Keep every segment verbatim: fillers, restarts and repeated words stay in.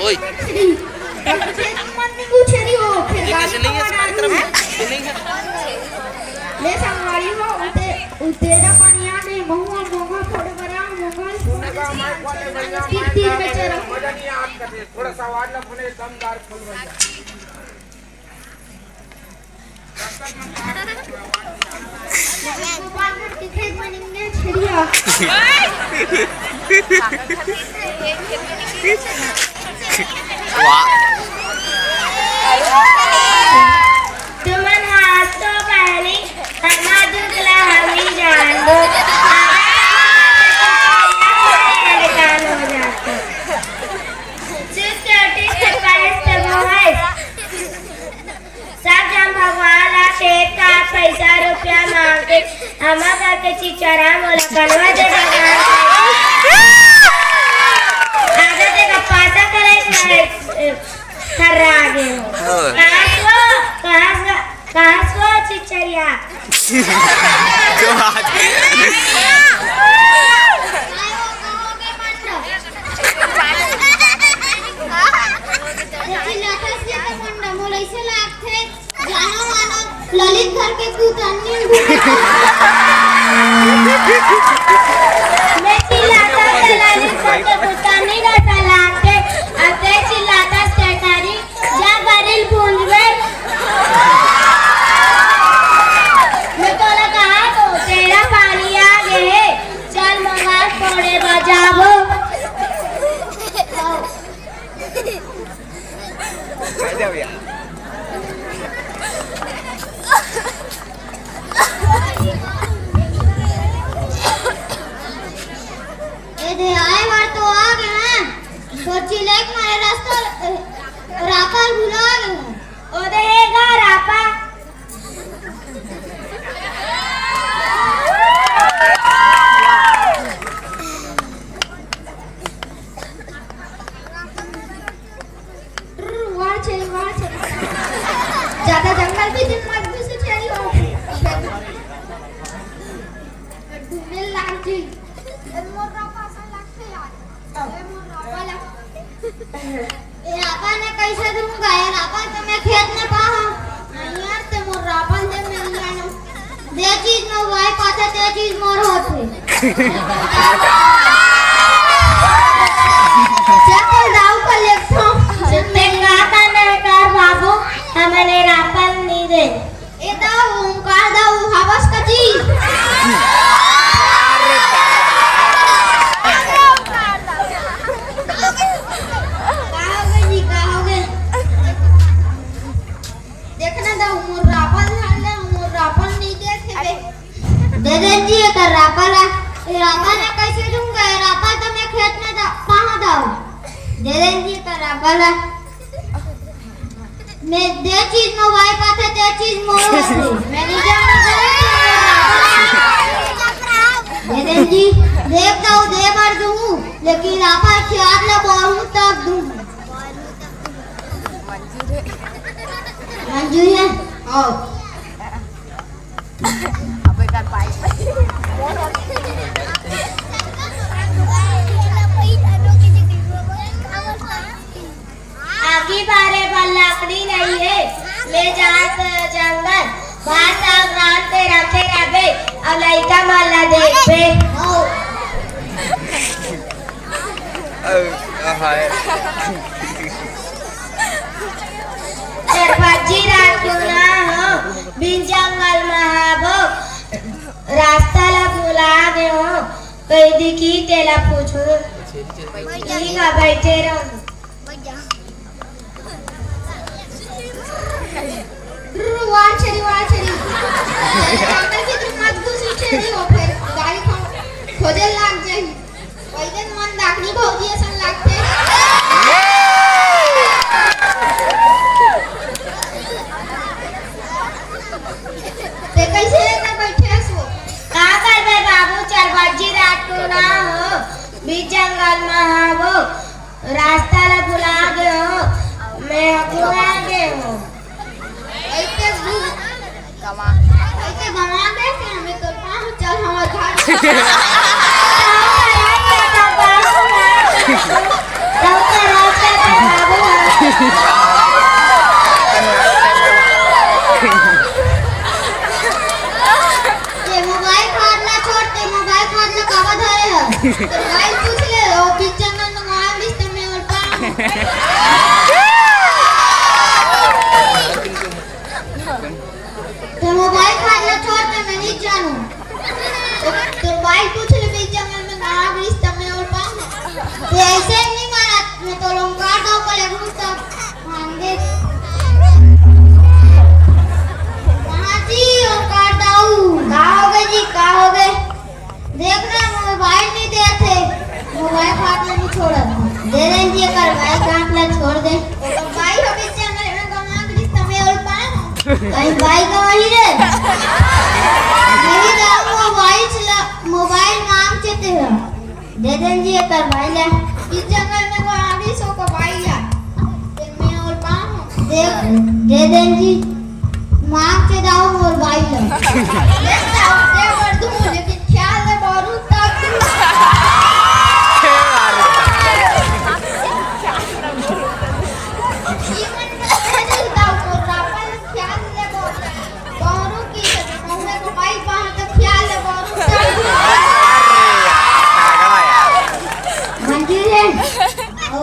ओए। छेरी। छेरी मन निकू छेरी हो, फिर ये गाड़ी कैसे नहीं है इस कार्यक्रम में? ये नहीं है। ले संगवारी हो, उते-, उतेरा पानी आ गई, महुआ मोंगा फोड़े बरा, मोंगा फोड़े बरा। तीन, तीन में चलो। थोड़ा सा आवाज ला, फुल एकदम दार फुल बन जाए। गोपालगंज के खेत में निकले छेरिया। वाह। तुमन हाथ तो पहली, हमार दुख ला हमी जान दो। हमार दुख ला हमी जान दो। सिक्योरिटी से पैसे वो है। सब झन भगवान ला खेत खार पैसा रुपया मांगथे, हमर घर के चिचरा मोला बनवा दे भगवान। आगे देखा पासा करे में थर्रा आगे हो। हाँ। कहाँ से वो, कहाँ से, कहाँ से वो चिचरिया? क्या बात है? चिल्लाथस के तो पंडा मोला ऐसे लागथे। जानो मानो ललित घर के कुतन्नी। मैं चिल्लाता था ललित घर के कुतन्नी का सलाम के, अब ते चिल्लाता स्टेटरी, जा बरिल पूंजवे। मैं तोला कहा तो तेरा पानी आ गए है, चल मंगार फोड़े बजाबो। ए दे आए बार तो आ गए हैं। तो चिलेक मारे रास्ता, ए, रापा भुला गए हैं। ओ देगा रापा। वाह छे, वाह छे। ज्यादा जंगल भी दिन मत घुसे छेरी हो। घूमे लाग जी। ए मोर रापा सा लगथे यार। ए मोर रापा लगथे। ए रापा ने कैसे दूंगा? ए रापा तो मैं खेत में पा हूँ। नहीं यार, ते मोर रापा दे मिल जानो। दे चीज में वाई पाथे, ते चीज मोर होथे। चल दाऊ कर लेथो। ते का करने कर बाबू, हमने रापा नहीं दे। ए दाऊ, ओमकार दाऊ, हवस कती? का होगे जी, का होगे? देखना दाऊ, मोर रापल झाड़ ले, मोर रापल नहीं देखे बे। दे दे जी, एकर रापल आ। ए रापल ना कैसे दूंगा? ए रापल तो मैं खेत में दा-, कहाँ दाऊ? दे दे जी, एकर रापल आ। मैं दे चीज मोबाइल पाथे, दे चीज मोरो होथे। मैनेजर ने बोला, "दे दे जी, देख तो दे बर दूँ, लेकिन आपा ख्याल ले बोलूँ तब दूँ।" मंजूर है? हाँ। आगी बारे बर लकड़ी नइ हे, ले जात जंगल, भात साग रांध के रखे रहिबे, अउ लइका मन ला देखबे। अ, अ, हाय। सरपंची राजकुमार हो, बिन जंगल म हाबो, रास्ता ला भुला गे हो, कहि दिखी तेला पूछू। ठीक है, बैठे रहो। वाह छेरी, वाह छेरी। जंगल के तुम मत घुसी छेरी हो, फिर गाड़ी खो-, खोजे लाग जाही। वही दिन मन डाकनी भौजी असन लागथे। ते कैसे एकर बैठे हस वो? का करबे बाबू, सरपंची राजकुमार हो, बीच जंगल म हाबो। रास्ता ला भुला गे हो, मैं हकुआ गे हो। ऐते गु-, ऐते गवा दे के हमें तो पाँव चल हमार घर। ताऊ का रास्ता तो पास हुआ है। ताऊ का रास्ता तो तो भाई पूछ ले, वो बीच जंगल में गाँव रिश्ता में और पाऊँ। तो मोबाइल खाना छोड़ के मैं नहीं जानू। तो, तो भाई पूछ ले, बीच जंगल में गाँव रिश्ता में और पाऊँ। तो ऐसे नहीं मारा, मैं तो लंकार दो को ले घूमता। हाँ, देख। कहाँ जी, लंकार दाऊ? का हो गए जी, का हो गए? देख ना, मोबाइल नहीं देते, मोबाइल खाना नहीं छोड़त। दे दें जी, कर भाई काम ला छोड़ दे। तो भाई हमें चैनल में कमा के समय और पाए। कहीं भाई का वही रे। नहीं तो मोबाइल चला, मोबाइल मांग चेते हैं। दे दें जी, कर भाई ला। इस जंगल में वो आगे सो को भाई ला। मैं और पाऊँ। दे, दे दें जी। मांग के दाऊ मोर भाई ला। ले दाऊ, दे बर दूँ, लेकिन ख्याल ले बोरू तब। जीवन में दे दाऊ मोर रापल, ख्याल ले बोरू। बोरू की से कहूँ को भाई पाऊँ तो ख्याल ले बोरू तब। मंदिर है। ओ।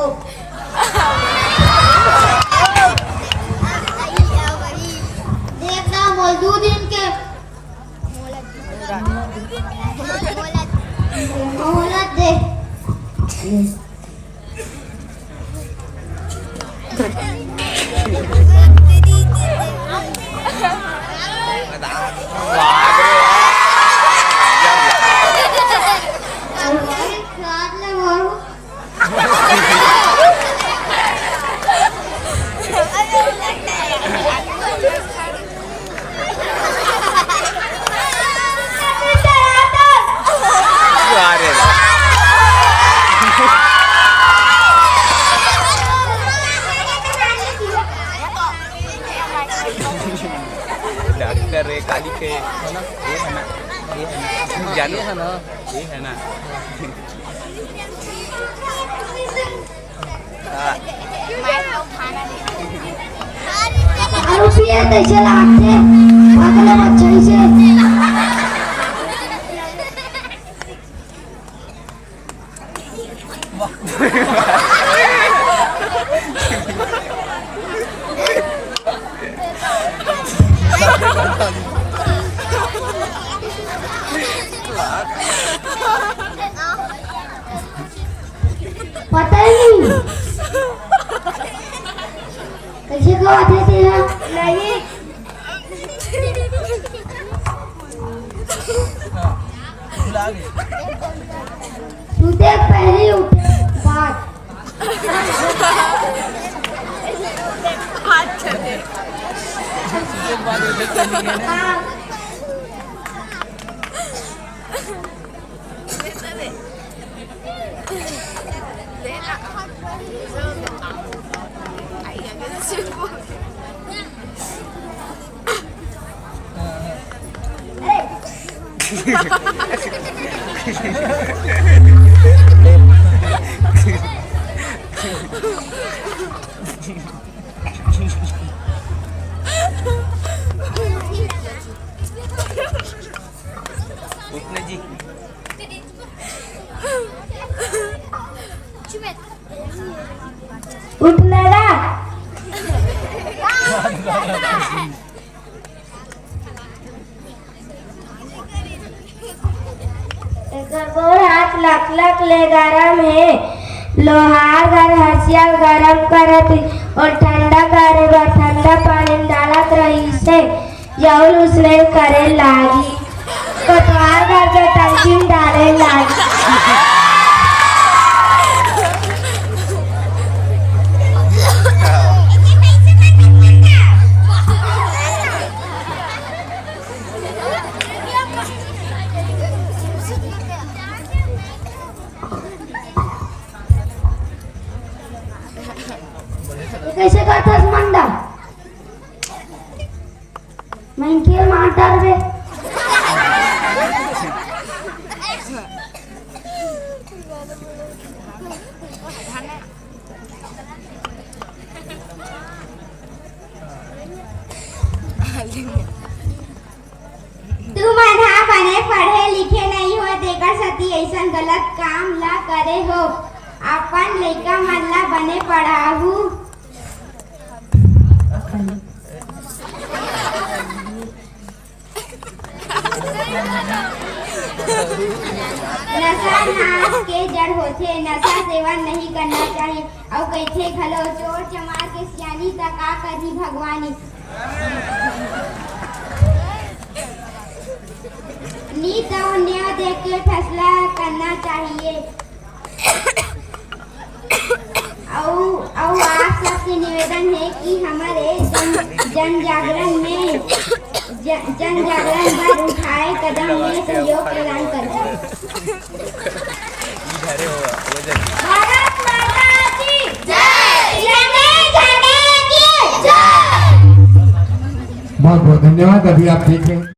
देख ना, मोल दू दिन के मोहलत दे। अरे डॉक्टर रे, काली के, ये है ना, ये है ना, जानू, ये है ना, ये है ना। हाँ। दारू पिए तैसे लागथे, पागल बच्चा से। पता ही नहीं। कैसे को आते थे ना? नहीं। सूते पहले उठे बाद। हाँ। उठना जी। उठना ला। एकर गोड़ हाथ लकलक ले गरम हे। लोहार घर हँसिया गरम करत हे अउ ठंडा करे बर ठंडा पानी म डालत रहिस हे। जउन उसने करे लागी, कोटवार घर के टंकी म डाले लागी। कैसे करथस मंडा? मैं के मार डारबे। तुमन हा बने पढ़े लिखे नइ हो, तेकर सेती अइसन गलत काम ला करे हो, अपन लइका मन ला बने पढ़ाहू। नशा नाश के जड़ होथे, नशा सेवन नहीं करना चाहिए। अउ कहिथे घलो, चोर चमार के सियानी त का करही भगवानी। नीत अउ न्याय देख के फैसला करना चाहिए। अउ, अउ आप सबसे निवेदन हे कि हमर ए जन, जन जागरण में, ज-, जन जागरण बर उठाए कदम में सहयोग प्रदान करहू। भारत माता की जय। तिरंगे झंडे की जय। बहुत बहुत धन्यवाद। अभी आप देख रहे हैं